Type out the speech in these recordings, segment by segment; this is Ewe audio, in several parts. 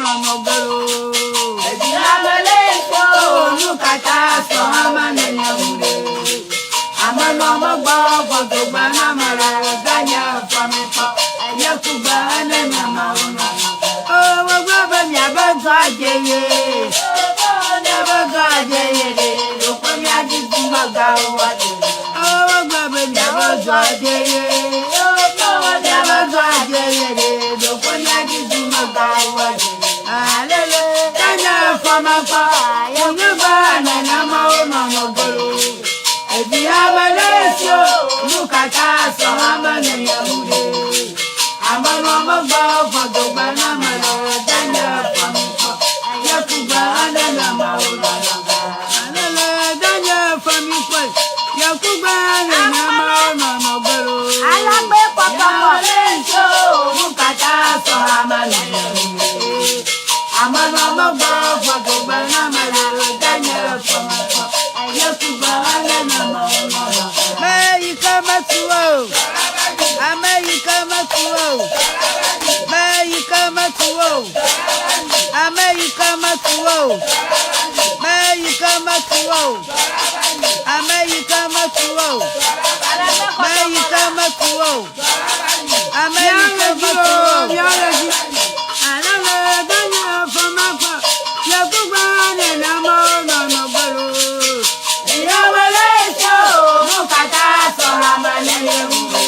nɔnɔ ge loo. Edi ame le ŋkɔ nu katã sɔ ame nene ŋu ɖe. Ame nɔ megbɔ vɔdogbe na ame la ganye fɔmitɔ. Enye kugbe ene ne mawo nɔ. O wogblɔ be miabe dɔ adze ye. Miabe dɔ adze ye ɖe. Ɖokpe miadzi dumegãwo woadze. O wogblɔ be miabe dɔ adze ye. Miabe dɔ adze ye ɖe. Ɖokpe miadzi dumegãwo woadze. Alele tanye fɔmakpɔ. Wonyegbe nenemawo nɔnɔ golo. Evi ame ɖe si o, nu katã sɔ ame nene ŋu ɖe. Ame nɔ megbɔ vɔdogbe na ame le danye fɔmikpɔ. Nye kugbe nenemawo nɔnɔ golo. Alele danye fɔmikpɔ. Nye kugbe nenemawo nɔnɔ golo. Alagbe kpɔkpɔkpɔ. Nu katã sɔ ame nene ŋu ɖe. Ame nɔ megbɔ vɔdogbe na ame le danye fɔmikpɔ. Nye kugbe nenemawo nɔnɔ golo. Me yi ke metu o, ame yi ke metu o, me yi ke metu o, ame yi ke metu o, me yi ke metu o, ame yi ke metu o, me yi ke metu o, ame yi ke metu o. Alele danye fɔmakpɔ, nye kugbe nenemawo nɔnɔ golo. Nu katã sɔ ame nene ŋu ɖe.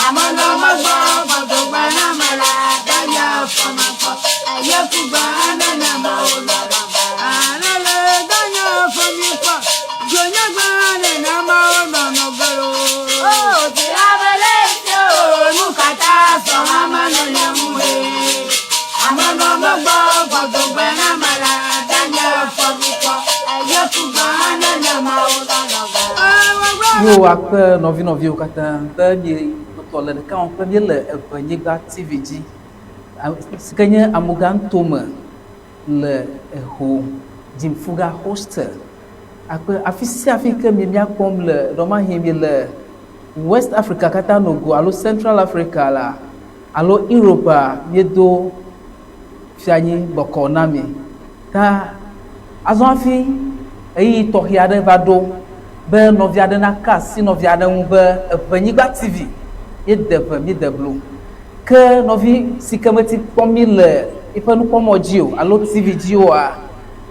Ame nɔ megbɔ vɔdogbe na ame la danye fɔmakpɔ. Nye kugbe nenemawo nɔnɔ golo. Alele danye fɔmikpɔ, dzonyegbe nenemawo nɔnɔ golo. Nu katã sɔ ame nene ŋu ɖe. Ame nɔ megbɔ vɔdogbe na ame la danye fɔmikpɔ. Nye kugbe nenemawo nɔnɔ golo. Yo akpe nɔvi nɔviwo katã be miekpɔtɔ le ɖeka wɔm kple míele Eʋenyigba TV dzi si ke nye Amuga-ntome le Eho Dzimfuga Hostel. Akpe afi sia afi ke mi míakpɔm le ɖɔmahi miele West Africa katã nogo alo Central Africa la alo Europa míedo fianyi bɔkɔ na mi. Ta azɔ hafi ɣeyiɣi tɔxɛ aɖe va ɖo be nɔvi aɖe naka asi nɔvi aɖe ŋu be Eʋenyigba TV míede ʋe míede blu. Ke nɔvi si ke meti kpɔm mí le eƒe nukpɔmɔ dzi o alo TV dzi oa,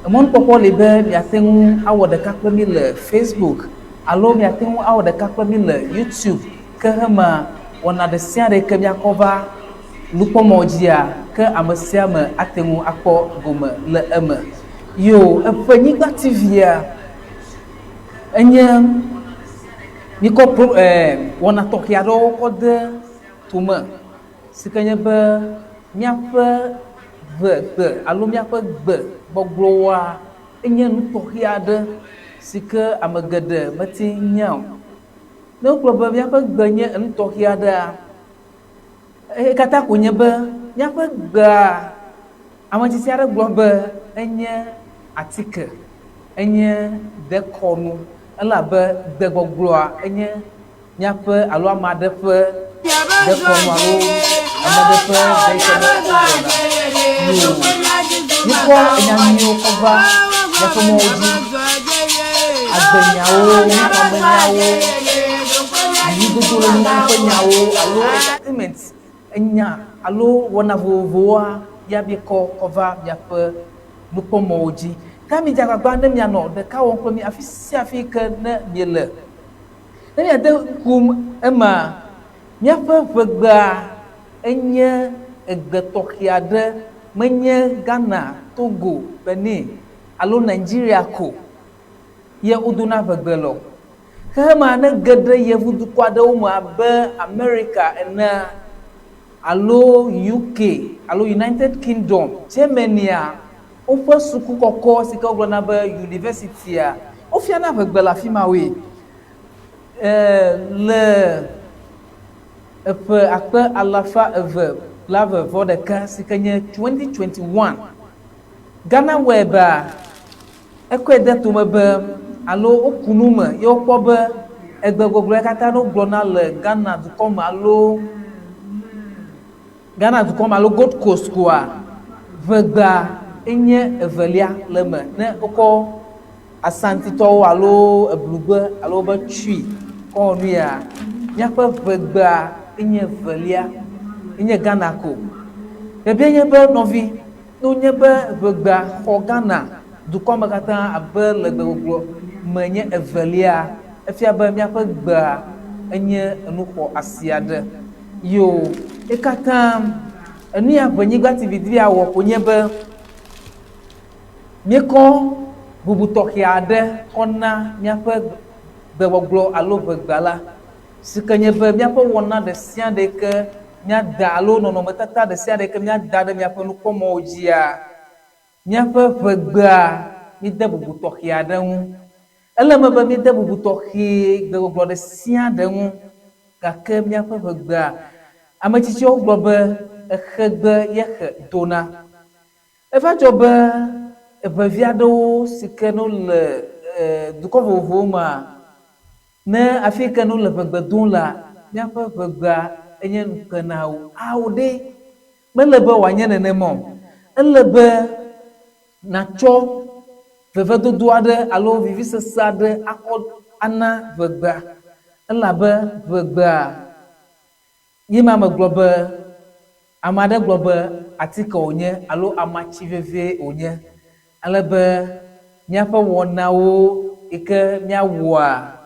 emɔnukpɔkpɔ li be miate ŋu awɔ ɖeka kple mí le Facebook alo miate ŋu awɔ ɖeka kple mí le YouTube. Ke hema wɔna ɖe sia ɖe ke míakɔ va nukpɔmɔ dzia, ke ame sia ame ate ŋu akpɔ gome le eme. Yo, Eʋenyigba TV-a enye míkɔ pro, eh, wɔna tɔxɛ aɖewo kɔ de tome si ke nye be míaƒe ʋegbe alo míaƒe gbe gbɔgblɔwoa enye nu tɔxɛ aɖe si ke ame geɖe mete nya o. Ne wogblɔ be míaƒe gbe nye enu tɔxɛ aɖea, eye katã ko nye be míaƒe gbea, ame tsitsi aɖe gblɔ be enye atike, enye dekɔnu elabe gbegbɔgblɔa enye míaƒe alo ame aɖe ƒe dekɔnu alo ame aɖe ƒe dekɔnu wogblɔna. Yoo, míkɔ enya nyuiwo kɔ va míaƒe mɔwo dzi, agbenyawo, nuxlɔ̃amenyawo, vividodo le nu ŋu ƒe nyawo alo entertainment enya alo wɔna vovovowoa ya míekɔ kɔ va miaƒe nukpɔmɔwo dzi. Ta midze agbagba ne mianɔ ɖeka wɔm kple mí afi sia afi ke ne miele. Ne míade ŋku emea, míaƒe ʋegbea enye egbe tɔxɛ aɖe, menye Ghana, Togo, Benin alo Nigeria ko ye wodona ʋegbe le o. Xexemea ne ge ɖe yevudukɔ aɖewo me abe Amerika enea alo UK alo United Kingdom, Germanya, woƒe suku kɔkɔ si ke wogblɔna be yunivɛsitia, wofiana ʋegbe le afi mawoe. Le eƒe akpe alafa eve blaeve vɔ ɖeka si ke nye 2021, Ghana wɔe bea, ekɔe de tome be alo woku nu me ye wokpɔ be egbegbɔgblɔ ya katã ne wogblɔna le Ghana dukɔ me alo Ghana dukɔ me alo Gold Coast koa, Ʋegbea enye evelia le eme ne wokɔ Asantitɔwo alo Eblugbe alo wobe Twi kɔ wɔ nu ya. Míaƒe ʋegbea enye evelia enye Ghana ko. Biabia nye be nɔvi, ne wonye be ʋegbea xɔ Ghana dukɔa me katã abe le gbegbɔgblɔ me nye evelia, efia be míaƒe gbea enye enu xɔ asi aɖe. Yoo, ye katã enu ya Ʋenyigba TV di be yeawɔ ko nye be míekɔ bubu tɔxɛ aɖe kɔ na míaƒe gbegbɔgblɔ alo ʋegbea la, si ke nye be míaƒe wɔna ɖe sia ɖe ke míada alo nɔnɔmetata ɖe sia ɖe ke míada ɖe miaƒe nukpɔmɔwo dzia, míaƒe ʋegbea míede bubu tɔxɛ aɖe ŋu. Ele eme be míede bubu tɔxɛ gbegbɔgblɔ ɖe sia ɖe ŋu, gake míaƒe ʋegbea, ame tsitsiwo gblɔ be exegbe ye xe dona. Eva dzɔ be ʋevi aɖewo si ke ne wole dukɔ vovovowo mea, ne afi yi ke ne wole ʋegbe dom lea, míaƒe ʋegbea enye ŋukpe na wo. Ao ɖe! Mele be wòanye nenema o. Ele be nàtsɔ vevedodo aɖe alo vivisese aɖe akɔ ana ʋegbea, elabe ʋegbea ye ma megblɔ be ame aɖe gblɔ be atike wònye alo amatsi vevie wònye. Ale be míaƒe wɔnawo yi ke míawɔa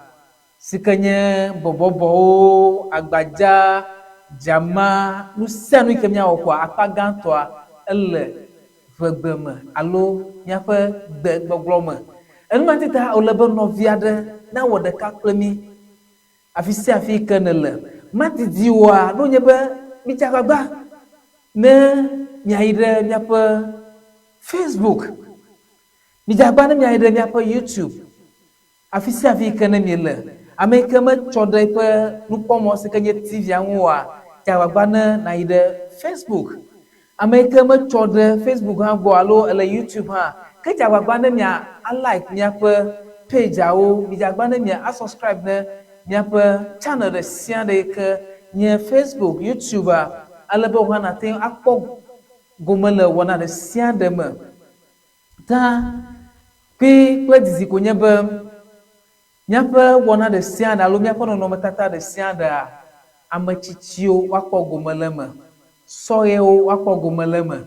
si ke nye bɔbɔbɔwo, agbadza, dzama, nu sia nu yi ke míawɔ kɔa, akpa gãtɔa ele ʋegbe me alo míaƒe gbegbɔgblɔ me. Enumati ta wòle be nɔvi aɖe nawɔ ɖeka kple mí afi sia afi yi ke nèle. Madidi oa, ne wònye be midze agbagba ne miayi ɖe míaƒe Facebook, midze agbagba ne miayi ɖe míaƒe YouTube, Afi sia afi yi ke ne miele, ame yi ke metsɔ ɖe eƒe nukpɔmɔ si ke nye TV-a ŋu oa, dze agbagba ne nàyi ɖe Facebook. Ame yi ke metsɔ ɖe Facebook hã gbɔ alo ele YouTube hã, ke dze agbagba ne mia a like míaƒe page-awo, midze agbagba ne mia a subscribe ne míaƒe channel ɖe sia ɖe yi ke nye Facebook, YouTube-a, ale be wò hã nàte ŋu akpɔ gome le wɔna ɖe sia ɖe me. Ta kpui kple didi ko nye be míaƒe wɔna ɖe sia ɖe alo míaƒe nɔnɔmetata ɖe sia ɖea, ame tsitsiwo woakpɔ gome le eme, sɔhɛwo woakpɔ gome le eme,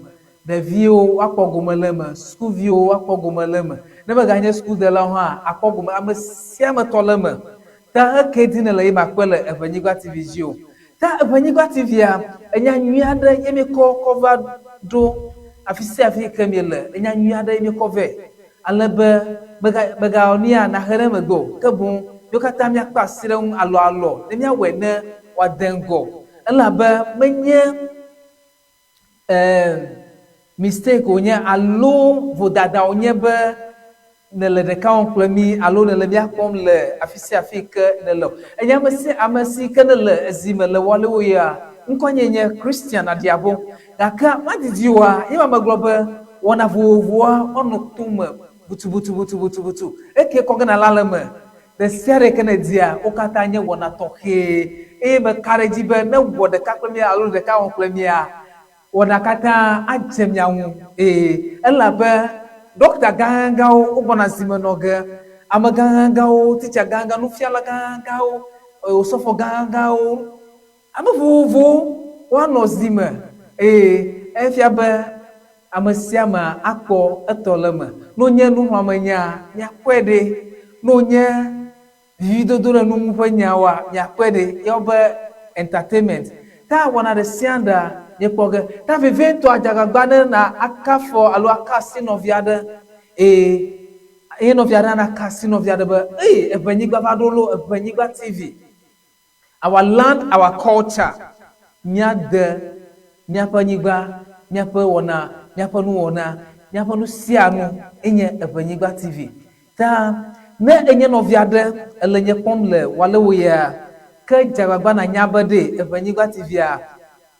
ɖeviwo woakpɔ gome le eme, sukuviwo woakpɔ gome le eme, ne meganye sukudelawo hã akpɔ gome, ame sia ame tɔ le eme. Ta eke di nèle ye makpɔe le Eʋenyigba TV dzi o. Ta Eʋenyigba TV-a, enya nyui aɖe ye míekɔ kɔ va ɖo afi sia afi yi ke miele. Enya nyui aɖe ye míekɔ vɛ ale be mega, mègawɔ nuya nàhe ɖe megbe o. Ke boŋ míwo katã míakpe asi ɖe eŋu alɔalɔ ne míawɔe ne wòade ŋgɔ. Elabe menye e mistake wònye alo vodada wònye be nèle ɖeka wɔm kple mí alo nèle mía kpɔm le afi sia afi yi ke nèle o. Enye ame sia ame si ke nèle ezi me le Walewo ya, ŋkɔnyee nye Christian Adiabo. Gake madidi oa, ye ma megblɔ be wɔna vovovoa woanɔ to me butubutubutubutubutu. Eke kɔ ge nàla le eme. Ɖe sia ɖe ke nèdia, wo katã nye wɔna tɔxɛ. Eye meka ɖe edzi be ne wɔ ɖeka kple mía alo ɖeka wɔm kple mía, wɔna katã adze mia ŋu. Ee, elabe ɖɔkta gãgãwo wogbɔna zi me nɔ ge, ame gãgãwo, titsa gãgã, nufiala gãgãwo, osɔfo gãgãwo, ame vovovowo woanɔ zi me. Ee, efia be ame sia ame akpɔ etɔ le eme. Ne wonye nuxlɔ̃amenya, miakpɔe ɖe. Ne wonye vividodo ɖe nu ŋu ƒe nyawoa, miakpɔe ɖe. Yɔ be entertainment. Ta wɔna ɖe sia ɖea, miekpɔ ge. Ta vevitɔ adzagbagba ne na aka afɔ alo aka asi nɔvi aɖe. Ee, ye nɔvi aɖe naka asi nɔvi aɖe be, Ei, Eʋenyigba va ɖo loo, Eʋenyigba TV. Our land, our culture, Míade míaƒe anyigba, míaƒe wɔna, míaƒe nuwɔna, míaƒe nu sia nu enye Eʋenyigba TV. Ta ne ènye nɔvi aɖe èle nye kpɔm le Walewo yea, ke dze agbagba nànya be ɖe Eʋenyigba TV-a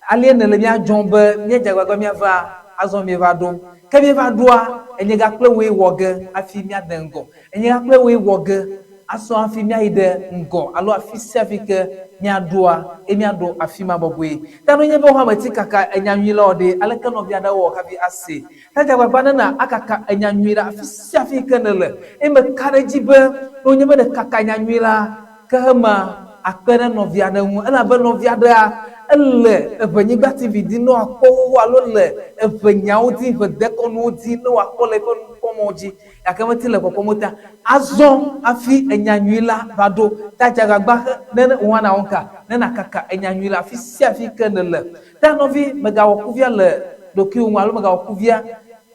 alie nèle mía dzɔm be míadze agbagba míava azɔ míeva ɖo. Ke míeva ɖoa, enye ga kple wòe wɔ ge hafi míade ŋgɔ. Enye ga kple wòe wɔ ge. Azɔ hafi míayi ɖe ŋgɔ alo afi sia afi ke míaɖoa, ye míaɖo afi ma bɔbɔe. Ta ne nye be wohã meti kaka enya nyui la o ɖe, aleke nɔvi aɖe awɔ hafi asee? Ta dze agbagba ne na akaka enya nyui la afi sia afi ke nèle. Eye meka ɖe edzi be ne wonye be nèkaka nya nyui la, ke ema akpe ɖe nɔvi aɖe ŋu. Elabe nɔvi aɖea, ele Eʋenyigba TV dim ne wòakpɔ xoxo alo le Eʋenyawo dim, Eʋedekɔnuwo dim ne wòakpɔ le eƒe nukpɔmɔ̃wo dzi. Gake meti le kpɔkpɔm o ta azɔ hafi enya nyui la va ɖo. Ta dze agbagba xe ne wò hã nàwɔ ŋka ne nàkaka enya nyui la afi sia afi ke nèle. Ta nɔvi, mègawɔ kuvia le ɖokuiwò ŋu alo mègawɔ kuvia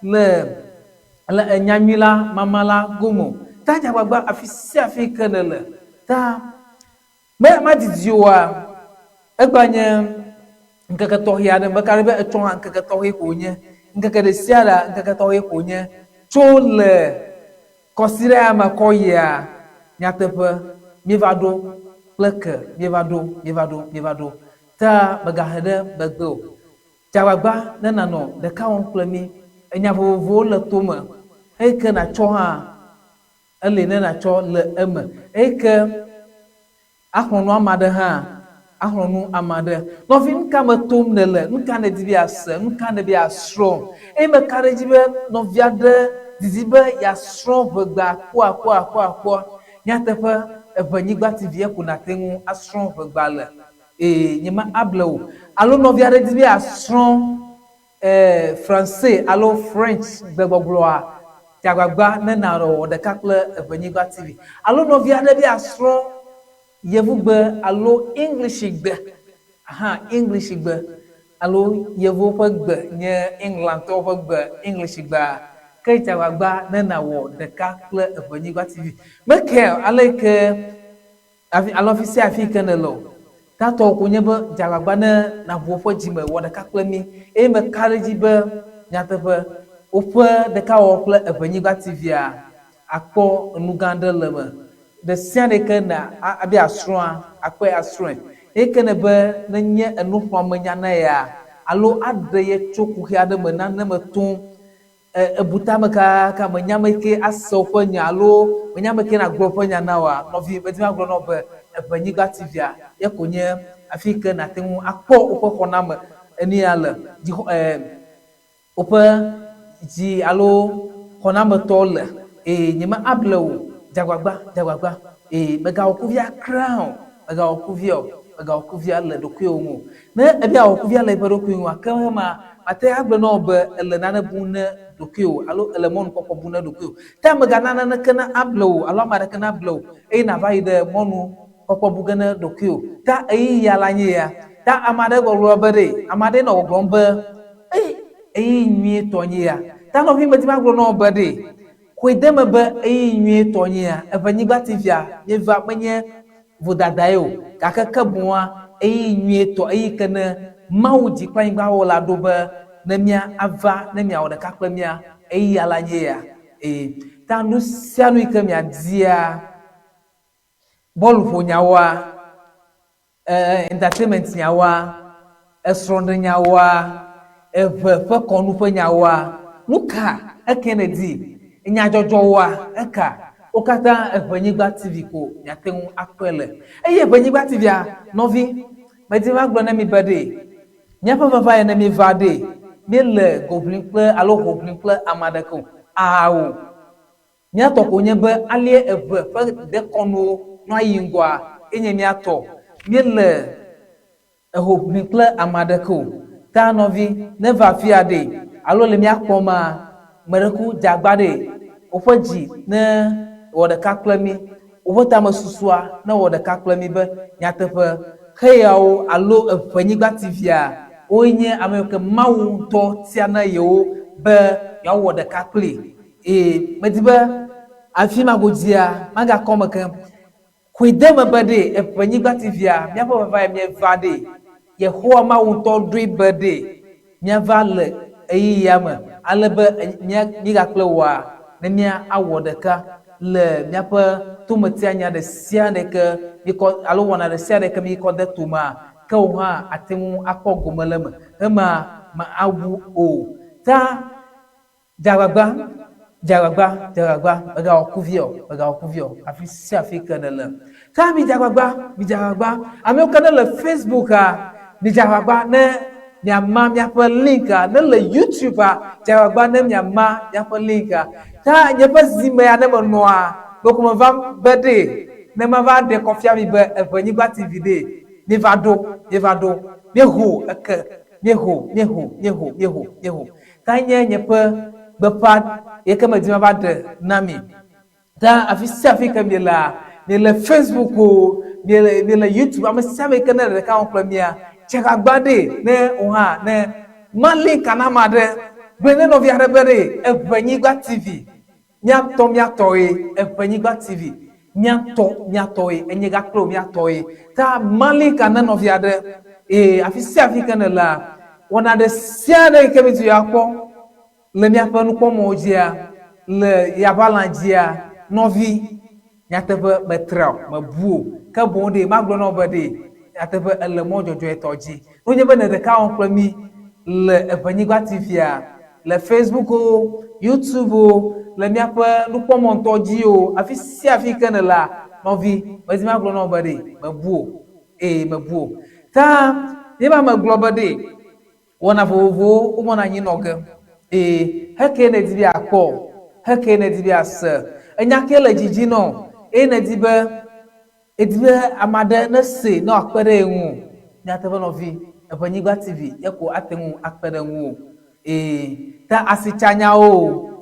le le enya nyui la mama la gome o. Ta dze agbagba afi sia afi ke nèle. Ta me madidi oa, egbea nye ŋkeke tɔxɛ aɖe. Meka ɖe be etsɔ hã ŋkeke tɔxɛ ko wònye. Ŋkeke ɖe sia ɖea, ŋkeke tɔxɛ ko wònye. Tso le kɔsiɖa ya me kɔ yia, nyateƒe, míeva ɖo kple ke, míeva ɖo, míeva ɖo, míeva ɖo. Ta mègahe ɖe megbe o. Dze agbagba ne nànɔ ɖeka wɔm kple mí. Enya vovovowo le tome eyi ke nàtsɔ hã eli ne nàtsɔ le eme. Eyi ke Axlɔ̃ nu ame aɖe hã. Axlɔ̃ nu ame aɖe. Nɔvi, nu ka me tom nèle? Nu ka nèdi be yease? Nu ka nèdi be yeasrɔ̃? Eye meka ɖe edzi be nɔvi aɖe didi be yeasrɔ̃ ʋegbe akpɔakpɔakpɔakpɔa. Nyateƒe, Eʋenyigba TV ye ko nàte ŋu asrɔ̃ ʋegbea le. Ee, nyema able wò. Alo nɔvi aɖe di be yeasrɔ̃ e Français alo French gbegbɔgblɔa, dze agbagba ne nàwɔ ɖeka kple Eʋenyigba TV. Alo nɔvi aɖe be yeasrɔ̃ yevugbe alo Englishgbe, aha, Englishgbe alo yevuwo ƒe gbe nye Englandtɔwo ƒe gbe, Englishgbea, ke dze agbagba ne nàwɔ ɖeka kple Eʋenyigba TV. Meke ale yi ke Afi, alo afi sia afi yi ke nèle o, tatɔwò ko nye be dze agbagba ne nàʋu woƒe dzi me, wɔ ɖeka kple mí, eye meka ɖe edzi be nyateƒe, woƒe ɖekawɔwɔ kple Eʋenyigba TV-a akpɔ enu gã aɖe le eme. Ɖe sia ɖe ke nà, abe asrɔ̃a, akpɔe asrɔ̃e. Eye ke nèbe nenye enuxlɔ̃amenya na yea, alo aɖe ye tso kuxi aɖe me nane me tom, E, èbu tame kakaka, mènya ame ke ase woƒe nya alo mènya ame ke nàgblɔ woƒe nya na oa? Nɔvi, medi be magblɔ na wò be Eʋenyigba TV-a ye ko nye afi yi ke nàte ŋu akpɔ woƒe xɔname enu ya le. Dzixɔ, e, woƒe dzi alo xɔnametɔwo le. Ee, nyeme able wò o. Dze agbagba, dze agbagba. Ee, mègawɔ kuvia kura o. Mègawɔ kuvia o. Mègawɔ kuvia le ɖokuiwò ŋu o. Ne èbe yeawɔ kuvia le yeƒe ɖokui ŋua, ke ema mate ŋu agblɔ na wò be èle nane bum ne ɖokuiwò alo èle mɔnukpɔkpɔ bum ne ɖokuiwò. Ta mègana naneke nable wò alo ame aɖeke nable wò eye nàva yi ɖe mɔnukpɔkpɔ bu ge ne ɖokuiwò. Ta ɣeyiɣia le anyi ya. Ta ame aɖe gbɔgblɔ be ɖe ame aɖee nɔ gbɔgblɔm be, Ei, ɣeyiɣi nyuitɔ nye ya. Ta nɔvi medi magblɔ na wò be ɖe xɔe de eme be ɣeyiɣi nyuitɔ nye ya. Eʋenyigba TV-a míeva menye vodadae o, gake ke boŋua, ɣeyiɣi nyuietɔ, ɣeyiɣi ke ne Mawu dzi kple anyigba wɔla ɖo be ne mía ava ne miawɔ ɖeka kple mía, ɣeyiɣia la nye ya. Ee, ta nu sia nu yi ke miadia, bɔluƒonyawoa, e, entertainment nyawoa, esrɔ̃ɖenyawoa, eʋe ƒe kɔnu ƒe nyawoa, nuka eke nèdi? Nyadzɔdzɔwoa, eka? Wo katã Eʋenyigba TV ko miate ŋu akpɔe le. Eye Eʋenyigba TV-a, nɔvi, medi be magblɔ na mi be ɖe, míaƒe vava ya ne míeva ɖe, míele go ʋlim kple alo ho ʋlim kple ame aɖeke o. Ao. Mía tɔ ko nye be alie eʋe ƒe dekɔnuwo nɔa yi ŋgɔa ye nye mía tɔ. Míele eho ʋlim kple ame aɖeke o. Ta nɔvi, ne eva afia ɖe alo le mía kpɔma, meɖeku dze agba ɖe woƒe dzi ne wɔ ɖeka kple mí, woƒe tamesusua ne wɔ ɖeka kple mí be nyateƒe xeyawo alo eʋe nyigba tivia woe nye ame yiwo ke Mawu ŋutɔ tia na yewo be yewoawɔ ɖeka kpli. Ee, medi be afi ma godzia magakɔ eme keŋ. Xɔe de eme be ɖe eƒe nyigba tivia, míaƒe vava ye míeva ɖe. Yehowa Mawu ŋutɔ ɖoe be ɖe míava le ɣeyiɣia me ale be mía mígakple wòa ne mía awɔ ɖeka le míaƒe tometianya ɖe sia ɖe ke míkɔ alo wɔna ɖe sia ɖe ke míkɔ de tomea, ke wò hã àte ŋu akpɔ gome le eme. Ema me awu o. Ta Dze agbagba Dze agbagba, dze agbagba, mègawɔ kuvia o, mègawɔ kuvia o, afi sia afi ke nèle. Ta midze agbagba, midze agbagba. Amewo ke ne le Facebooka, midze agbagba ne miama míaƒe linka. Ne le YouTubea, dze agbagba ne miama míaƒe linka. Ta nye ƒe zi me ya ne menɔa, ɖeko meva be ɖe ne mava ɖe kɔ fia mi be Eʋenyigba TV ɖe, míeva ɖo, míeva ɖo, míeho eke, míeho, míeho, míeho, míeho, míeho. Ta nye nye ƒe gbeƒã yi ke medi mava ɖe na mi. Ta afi sia afi ke mielea, miele Facebook o, miele miele YouTube, ame sia ame yi ke ne le ɖeka wɔm kple mía, dze agbagba ɖee ne wò hã ne ma link na ame aɖe, gblɔe ne nɔvi aɖe be ɖe Eʋenyigba TV Míatɔ míatɔe, Eʋenyigba TV, míatɔ míatɔe, enye gakple wò míatɔe. Ta mali ka ne nɔvi aɖe, ee, afi sia afi ke nèlea, wɔna ɖe sia ɖe yi ke mídi yewoakpɔ le míaƒe nukpɔmɔwo dzia, le yaʋalã dzia, nɔvi, Nyateƒe, metra o, mebu o, ke boŋ ɖe magblɔ na wò be ɖe nyateƒe èle mɔ dzɔdzɔetɔ dzi. Ne wònye be nè ɖeka wɔm kple mí le Eʋenyigba TV-a, le Facebook o, YouTube o, le míaƒe nukpɔmɔ ŋutɔ dzi o, afi sia afi ke nèlea, nɔvi, medi magblɔ na wò be ɖe mebu o. Ee, mebu o. Ta ye ma megblɔ be ɖe Wɔna vovovowo womɔna anyi nɔ ge. Ee, hekee nèdi be yeakpɔ? Hekee nèdi be yease? Enya kee le dzi dzi nɔ eye nèdi be èdi be ame aɖe nesee ne wòakpe ɖe ye ŋu? Nyateƒe nɔvi, Eʋenyigba TV ye ko ate ŋu akpe ɖe ŋuwò. Ee, ta asitsanyawo o,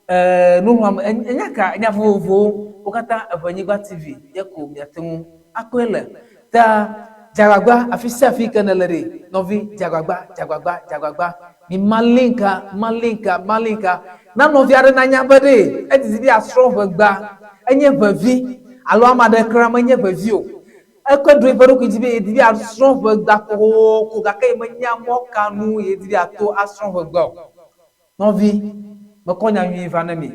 ee, nuxlɔ̃ame, enya ka, enya vovovowo, wo katã Eʋenyigba TV ye ko miate ŋu akpɔe le. Ta dze agbagba afi sia afi ke nèle ɖe, nɔvi, dze agbagba, dze agbagba, dze agbagba. Mi ma linka, ma linka, ma linka. Na nɔvi aɖe nanya be ɖe edidi be yeasrɔ̃ ʋegbea, enye ʋevi alo ame aɖe kura menye ʋevi o. Ekɔe ɖo eƒe ɖokui dzi be yedi be yeasrɔ̃ ʋegbea kokoko gake yemenya mɔ ka nu yedi be yeato asrɔ̃ ʋegbea o. Nɔvi, mekɔ nya nyui va ne mi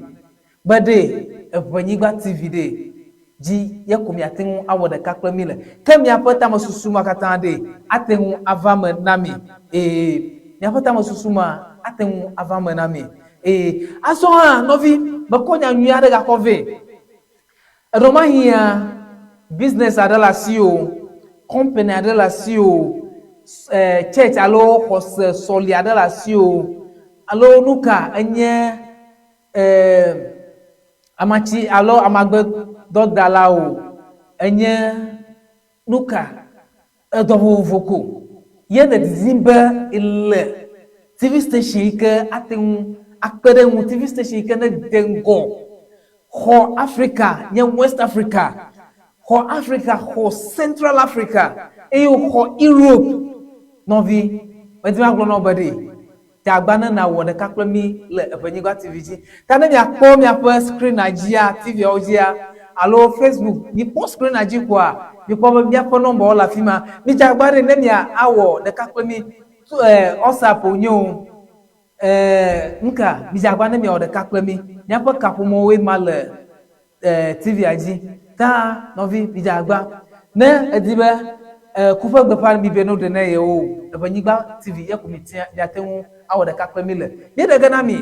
be ɖe Eʋenyigba TV ɖe dzi ye ko miate ŋu awɔ ɖeka kple mí le. Ke miaƒe tamesusu ma katã ɖe ate ŋu ava eme na mi. Ee, miaƒe tamesusu ma ate ŋu ava eme na mi. Ee, azɔ hã, nɔvi, mekɔ nya nyui aɖe gakɔ vɛ. Eɖɔmahĩa, business aɖe le asiwò, company aɖe le asiwò, church alo xɔse sɔli aɖe le asiwò, alo nuka enye amatsi alo amagbedɔdala o, enye Nuka? Edɔ vovovo ko ye le didim be le TV station yi ke ate ŋu akpe ɖe eŋu, TV station yi ke ne de ŋgɔ xɔ Afrika, nye West Africa, xɔ Afrika, xɔ Central Africa eye wòxɔ Europe. Nɔvi, medi be magblɔ na wò be ɖe Te agba ne nàwɔ ɖeka kple mí le Eʋenyigba TV dzi. Ta ne miakpɔ miaƒe screen-a dzia, TV-awo dzia, alo Facebook, mikpɔ screen-a dzi koa, mikpɔ be míaƒe nɔmbawo le afi ma. Midze agbagba ɖe ne mia awɔ ɖeka kple mí. To e, WhatsApp wònye o, e, nuka, midze agbagba ne miawɔ ɖeka kple mí. Míaƒe kaƒomɔwoe ma le e, TV-a dzi. Ta, nɔvi, midze agbagba. Ne èdi be e, ku ƒe gbeƒã mi be no ɖe ne yewo o, Eʋenyigba TV ye ko mitia, miate ŋu awɔ ɖeka kple mí le. Míeɖe ge na mi,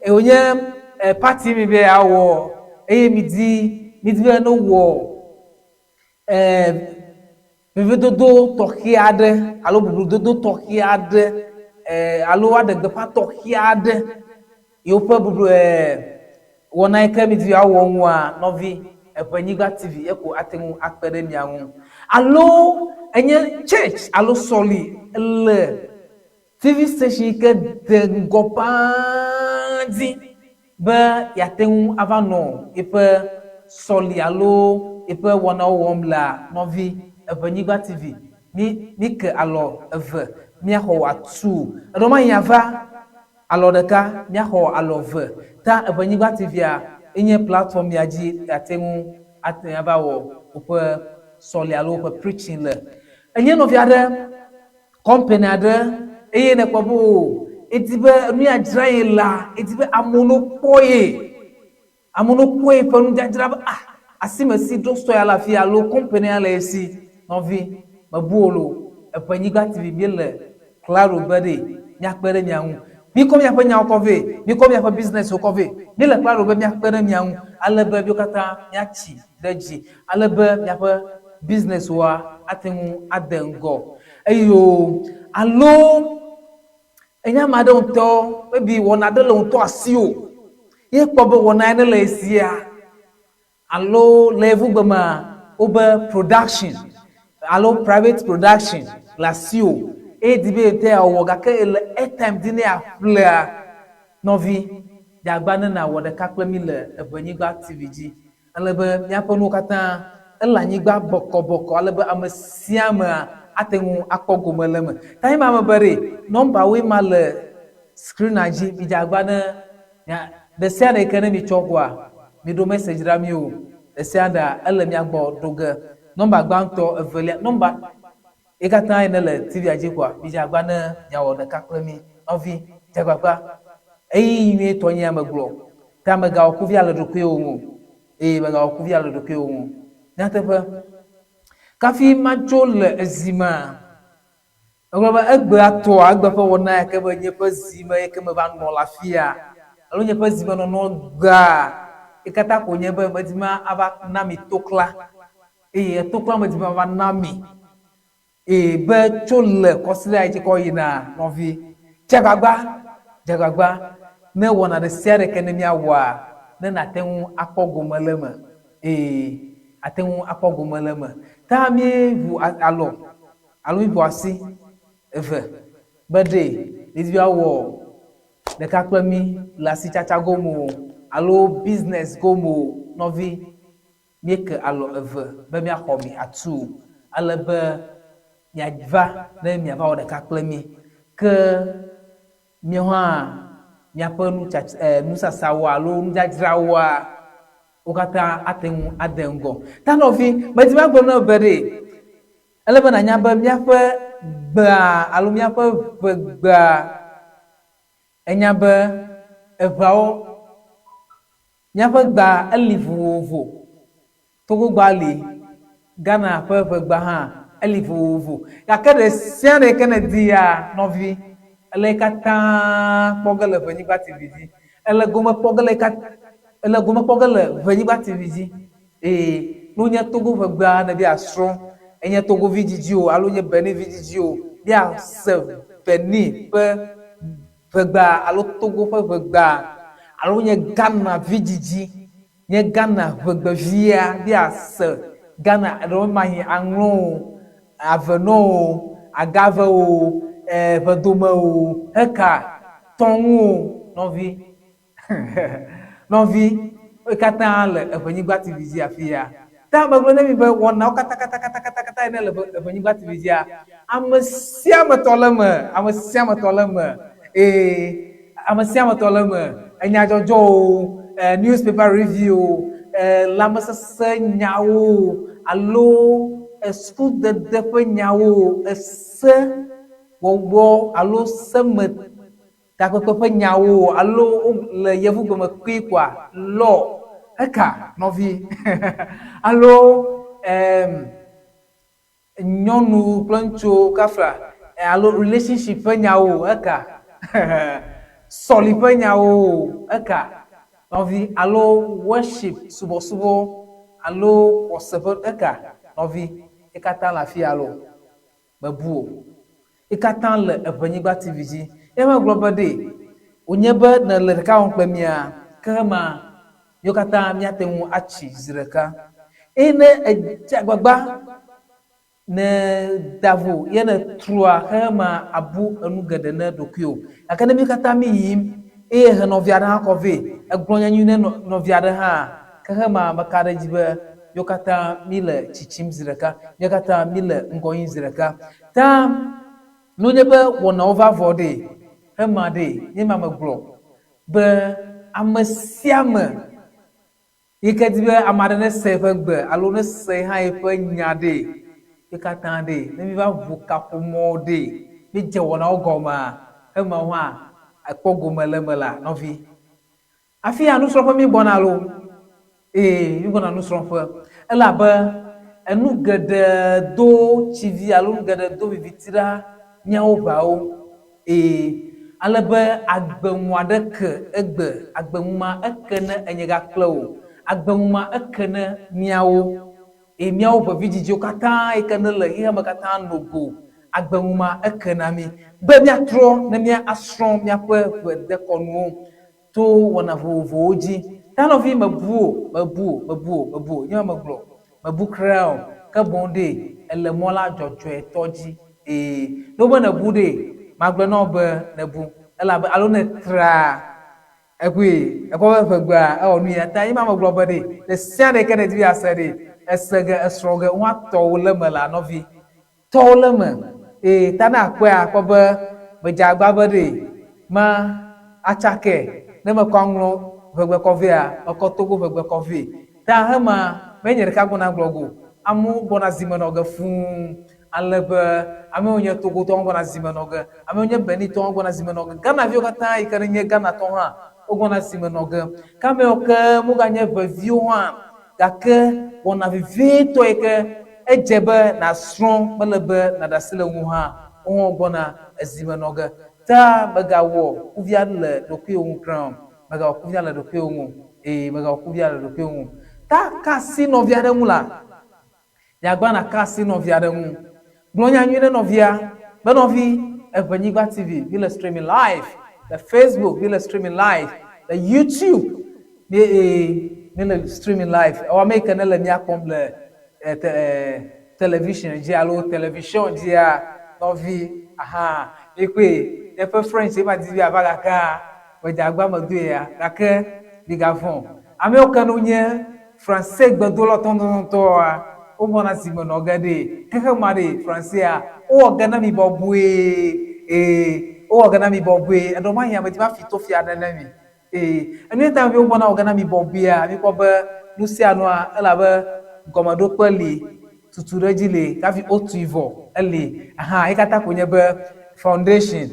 e, wònye e, party mi be yeawɔ eye midi, midi be ne wɔ e, vevedodo tɔxɛ aɖe alo bubludodo tɔxɛ aɖe e, alo woaɖe gbeƒã tɔxɛ aɖe yewoƒe bublu e, wɔna yi ke midi yewoawɔ ŋua, nɔvi, Eʋenyigba TV ye ko ate ŋu akpe ɖe mia ŋu. Alo enye church alo sɔli le TV station yi ke de ŋgɔ paa di be yeate ŋu ava nɔ yeƒe sɔli alo yeƒe wɔnawo wɔm lea, nɔvi, Eʋenyigba TV, mí, míke alɔ eve míaxɔ wò atuu. Eɖewomahi ava Alɔ ɖeka, míaxɔ alɔ ve. Ta Eʋenyigba TV-a enye platform ya dzi yeate ŋu ate ava wɔ woƒe sɔli alo woƒe preaching le. Enye nɔvi aɖe, company aɖe eye nèkpɔ be o, edi be enu ya dzra ye lea, edi be amewo no kpɔ ye. Amewo no kpɔ yeƒe nudzadzra be ah, asimesi ɖo store ya le afia alo company ya le esi. Nɔvi, mebu wò loo. Eʋenyigba TV míele klalo be ɖe míakpe ɖe mia ŋu. Mikɔ miaƒe nyawo kɔ vɛ, mikɔ miaƒe businesswo kɔ vɛ. Míele klalo be míakpe ɖe mia ŋu ale be míwo katã míatsi ɖe edzi, ale be miaƒe businesswoa ate ŋu ade ŋgɔ. Eyo alo enye ame aɖe ŋutɔ, maybe wɔna aɖe le ŋutɔ asiwò ye kpɔ be wɔna ya ne le esia, Alo le yevugbe mea, wobe production alo private production le asiwò eye di be yeŋutɔ yeawɔ gake èle airtime di ne yeaƒlea, nɔvi, dze agba ne nàwɔ ɖeka kple mí le Eʋenyigba TV dzi ale be míaƒe nuwo katã ele anyigba bɔkɔbɔkɔ ale be ame sia amea ate ŋu akpɔ gome le eme. Ta ye ma mebe ɖe, nɔmbawoe ma le screen-a dzi, midze agba ne Nya ɖe sia ɖe yi ke ne mitsɔ koa, miɖo message ɖa mí o. Ɖe sia ɖea, ele mía gbɔ ɖo ge. Nɔmba gbãtɔ, evelia, nɔmba yi katã yi ne le TV-a dzi koa, midze agbagba ne miawɔ ɖeka kple mí. Nɔvi, dze agbagba. Ɣeyiɣi nyuietɔ nyea megblɔ. Ta mègawɔ kuvia le ɖokuiwò ŋu o. Eye mègawɔ kuvia le ɖokuiwò ŋu o. Nyateƒe. Kafi matso le ezi mea, Egblɔ be, Egbea tɔa, egbe ƒe wɔna ya ke be nye ƒe zi me ye ke meva nɔ le afia, alo nye ƒe zimenɔnɔ gbea, ye katã ko nye be medi be ava na mi tokla, eye etokla medi be mava na mi, eye be tso le kɔsiɖa yi dzi kɔ yina, nɔvi, dze agbagba, dze agbagba ne wɔna ɖe sia ɖe ke ne míawɔa, ne nàte ŋu akpɔ gome le eme, eye àte ŋu akpɔ gome le eme. Ta míeʋu alɔ. Alo míƒo asi eve be ɖe míedi be woawɔ ɖeka kple mí le asitsatsa gome o alo business gome o, nɔvi, míeke alɔ eve be míaxɔ mi atuu ale be miava ne miava wɔ ɖeka kple mí. Ke míawo hã míaƒe nusasawo alo nudzadzrawoa, wo katã ate ŋu ade ŋgɔ. Ta nɔvi, medi be magblɔ na wò be ɖe Ele be nànya be míaƒe gbea alo míaƒe ʋegbea, ènya be eʋeawo, míaƒe gbea eli vovovo. Togogbea li, Ghana ƒe ʋegbea hã eli vovovo. Gake ɖe sia ɖe yi ke nèdia, nɔvi, èle ye katã kpɔ ge le Ʋenyigba TV dzi. Èle gome kpɔ ge le ye kat, èle gome kpɔ ge le Ʋenyigba TV dzi. Ee, ne wonye Togo ƒe gbea ne be yeasrɔ̃, enye Togo vidzidzi o alo nye Benin vidzidzi o, be yease Benin ƒe ʋegbea alo Togo ƒe ʋegbea alo nye Ghana vidzidzi, nye Ghana ʋegbevia, be yease Ghana ɖewomahi aŋlɔ o, avenɔ o, agave o, ʋedome o, heka tɔŋu o, nɔvi. Nɔvi, wo katã le Eʋenyigba TV dzi afia. Ta megblɔ ne mi be wɔnawo katakatakatakatakata yi ne le Eʋenyigba TV dzia, ame sia ame tɔ le eme, ame sia ame tɔ le eme. Ee, ame sia ame tɔ le eme. Enyadzɔdzɔwo, e, newspaper review, e, lãmesese nyawo alo e, sukudede ƒe nyawo, ese wɔwɔ alo seme Takpekpe ƒe nyawo alo le yevugbe me kpui koa, law, eka, nɔvi, alo em, nyɔnu kple ŋutsuwo kafla, alo relationship ƒe nyawo, eka, sɔli ƒe nyawo, eka, nɔvi, alo worship, subɔsubɔ, alo xɔse ƒe, eka, nɔvi, ye katã le afia alo? Mebu o. Yi katã le Eʋenyigba TV dzi. Ye megblɔ be, Ɖe wònye be nèle ɖeka wɔm kple mía? Ke hema, míwo katã míate ŋu atsi zi ɖeka. Eye ne èdze agbagba nèda vo ye nètrɔa xexema abu enu geɖe ne ɖokuiwò. Gake ne mí katã míyim eye èhe nɔvi aɖe hã kɔ vɛ, ègblɔ nya nyui ne nɔvi aɖe hã, xexema meka ɖe edzi be míwo katã míle tsitsim zi ɖeka, míwo katã míle ŋgɔ yim zi ɖeka. Ta ne wonye be wɔnawo va vɔ ɖee, hema ɖee, nye ma megblɔ be ame sia ame yi ke di be ame aɖe nese eƒe gbe alo nese hã eƒe nya ɖee, mí katã ɖee, ne míva ʋu kaƒomɔ ɖee, mídze wɔnawo gɔmea, hema wo hã ekpɔ gome le eme la, nɔvi. Hafi ya nusrɔ̃ƒe mí gbɔna lo? Ee, mí gbɔna nusrɔ̃ƒe. Elabe enu geɖe do tsivi alo nu geɖe do viviti ɖa míawo ʋeawo. Ee, Ale be agbeŋu aɖe ke egbe, agbeŋu ma eke ne enye gakple wò, agbeŋu ma eke ne míawo, eye míawo ƒe vidzidziwo katã yi ke ne le xexea me katã no go agbeŋu ma eke na mí be míatrɔ ne míasrɔ̃ míaƒe ʋedekɔnuwo to wɔna vovovowo dzi. Ta nɔvi mebu o, mebu o, mebu o, mebu o, nye ma megblɔ, mebu kura o, ke boŋ ɖe ele mɔ la dzɔdzɔetɔ dzi. Ee, ne wobe nèbu ɖe, magblɔe na wò be nèbu elabe alo nètra eƒoe, ekpɔ be ƒegbea ewɔ nu ya ta ye ma megblɔ be ɖe ɖe sia ɖe yi ke nèdi be yease ɖe, ese ge, esrɔ̃ ge, woatɔ wò le eme la nɔvi. Tɔwo le eme. Ee, ta ne àkpɔea, àkpɔ be medze agbagba be ɖe ma atsakɛ ne mekɔ aŋlɔ ʋegbe kɔ vɛa, mekɔ Togo ʋegbe kɔ vɛ. Ta hema menye nye ɖeka gbɔna gblɔ go. Amewo gbɔna zime nɔ ge fũu ale be amewo nye Togotɔwo gbɔna zime nɔ ge, amewo nye Benintɔwo gbɔna zime nɔ ge, Ghanaviwo katã yi ke nye Ghanatɔwo hã wogbɔna zime nɔ ge. Ke amewo ke moganye ʋeviwo hã gake wɔna vevitɔ yi ke edze be nàsrɔ̃ mele be nàɖe asi le ŋu hã, wohã gbɔna ezime nɔ ge. Ta mègawɔ kuvia le ɖokuiwò ŋu kura o. Mègawɔ kuvia le ɖokuiwò ŋu o. Ee, mègawɔ kuvia le ɖokuiwò ŋu o. Ta ka asi nɔvi aɖe ŋu la, nyagba nàka asi nɔvi aɖe ŋu. Gblɔ nya nyui ne nɔvia be nɔvi, Eʋenyigba TV, mí le streaming live le Facebook, mí le streaming live le YouTube, mí ee, mí le streaming live. Ewɔ ame yi ke ne le mía kpɔm le e, te, e, television dzi alo television dzia, nɔvi, aha, mí kpɔe, míaƒe French ye ma di be yeava gakea, medze agba medoe ya, gake migavɔ̃ o. Ame yiwo ke wonye Fransegbedola tɔntɔntɔa, wogbɔna zime nɔ ge ɖe xexe ma ɖe Fransea, wowɔ ge na mi bɔbɔe. Ee, wowɔ ge na mi bɔbɔe. Eɖɔ ma hiã medi be afi to fia ɖe ne mi. Ee, enu ye ta mi wogbɔna wɔ ge na mi bɔbɔea, mikpɔ be nu sia nua, elabe gɔmeɖokpe li, tutu ɖe edzi li hafi wotui vɔ eli. Aha, ye katã ko nye be foundation.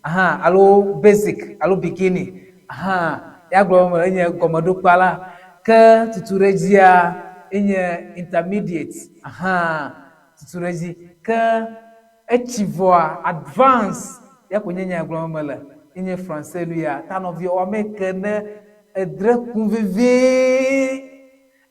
Aha, alo basic alo beginning. Aha, ya gblɔ me enye gɔmeɖokpea la. Ke tutuɖedzia enye intermediate. Aha, tutuɖedzi. Ke etsi vɔa advance ya ko nye nya gblɔm mele. Enye français nu ya. Ta nɔviawo ame ke ne edre kum vevie.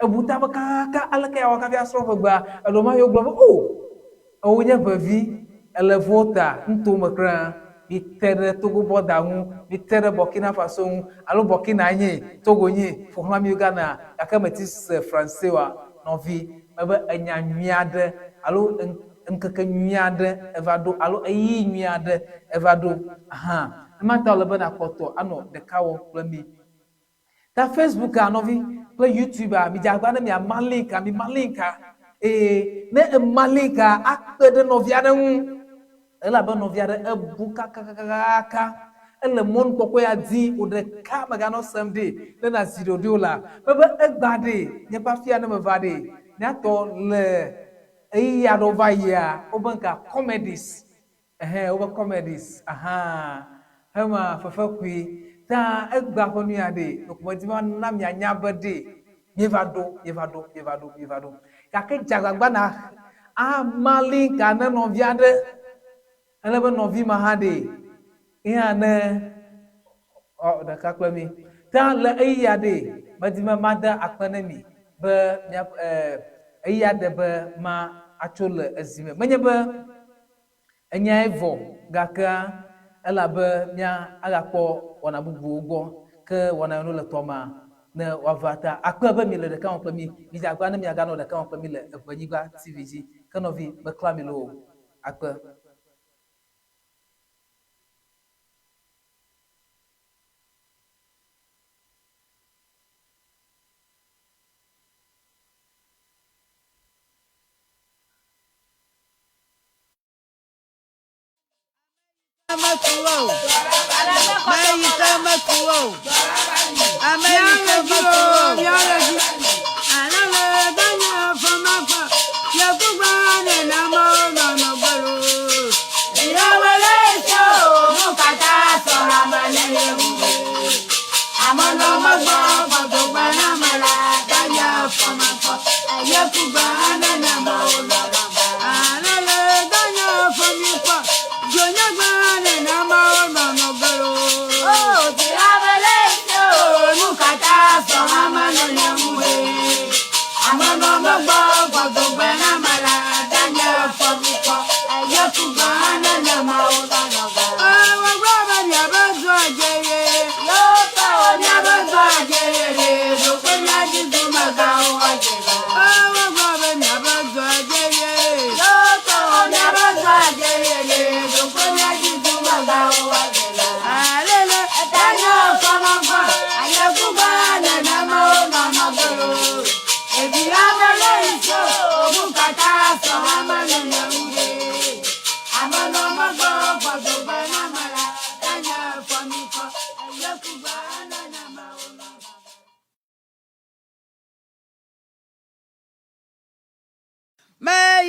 Ebu tame kakaka aleke yeawɔ hafi asrɔ̃ ʋegbea. Eɖo ma yewo gblɔ be, O, ewò nye ʋevi, èle Volta nutome kura. Mite ɖe Togo bɔda ŋu, mite ɖe Burkina Faso ŋu, alo Burkina nyee, Togo nyee, ƒo xlã mí Ghana, gake meti se Franse oa, nɔvi. Mebe enya nyui aɖe alo ŋkeke nyui aɖe eva ɖo alo ɣeyiɣi nyui aɖe eva ɖo. Ahan. Ema ta wòle be nàkpɔtɔ anɔ ɖeka wɔm kple mí. Ta Facebooka nɔvi kple YouTubea midze agbagba ne miama linka, mima linka eye ne ema linka akpe ɖe nɔvi aɖe ŋu elabe nɔvi aɖe ebu kakakakaka ele mɔnukpɔkpɔ ya dim wò ɖeka mèganɔ sem ɖi ne nàzi ɖoɖoe o la mebe egbea ɖe nye ƒe afia ne meva ɖe míatɔ le ɣeyiɣi aɖewo va yia wobe ŋka comedies Ɛhɛ, wobe comedies, ahan, hema fefe kui. Ta egbea ƒe nu ya ɖe, ɖeko medi be mana mianya be ɖe míeva ɖo, míeva ɖo, míeva ɖo, míeva ɖo. Gake dze agbagba na ama linka ne nɔvi aɖe, ele be nɔvi ma hã ɖe, ye hã ne ɔ ɖeka kple mí. Ta le ɣeyiɣia ɖe, medi be made akpe ne mi be mía e ɣeyiɣia de be ma atso le ezi me. Menye be Enyae vɔ, gakea, elabe mía agakpɔ wɔna bubuwo gbɔ ke wɔna yiwo le tɔ mea, ne woava ta. Akpe be mi le ɖeka wɔm kple mí. Midze agbagba ne miaganɔ ɖeka wɔm kple mí le Eʋenyigba TV dzi. Ke nɔvi, meklã mi loo. Akpe.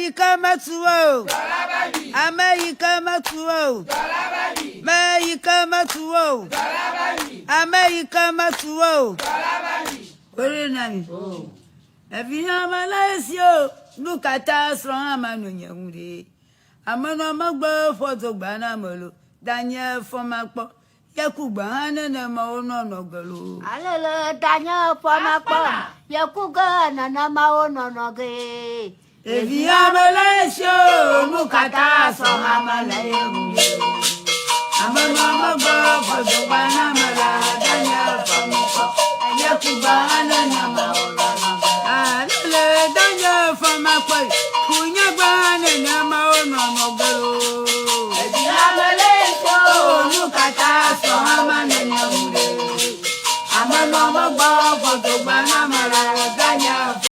yi ke metu o. Ame yi ke metu o. Me yi ke metu o. Ame yi ke metu o. Wòle na mi. Evi hã mele esi o. Nu ka ta srɔ̃ hã manɔ nye ŋu ɖe? Ame nɔ megbe ƒɔ dogba na ame lo. Danye fɔ makpɔ. Yeku gbe hã nenema wonɔ nɔ ge lo. Alele danye fɔ makpɔ. Yeku ge nenema wonɔ nɔ ge. Evi hã mele esi o. Nu ka ta srɔ̃ hã mele ye ŋu.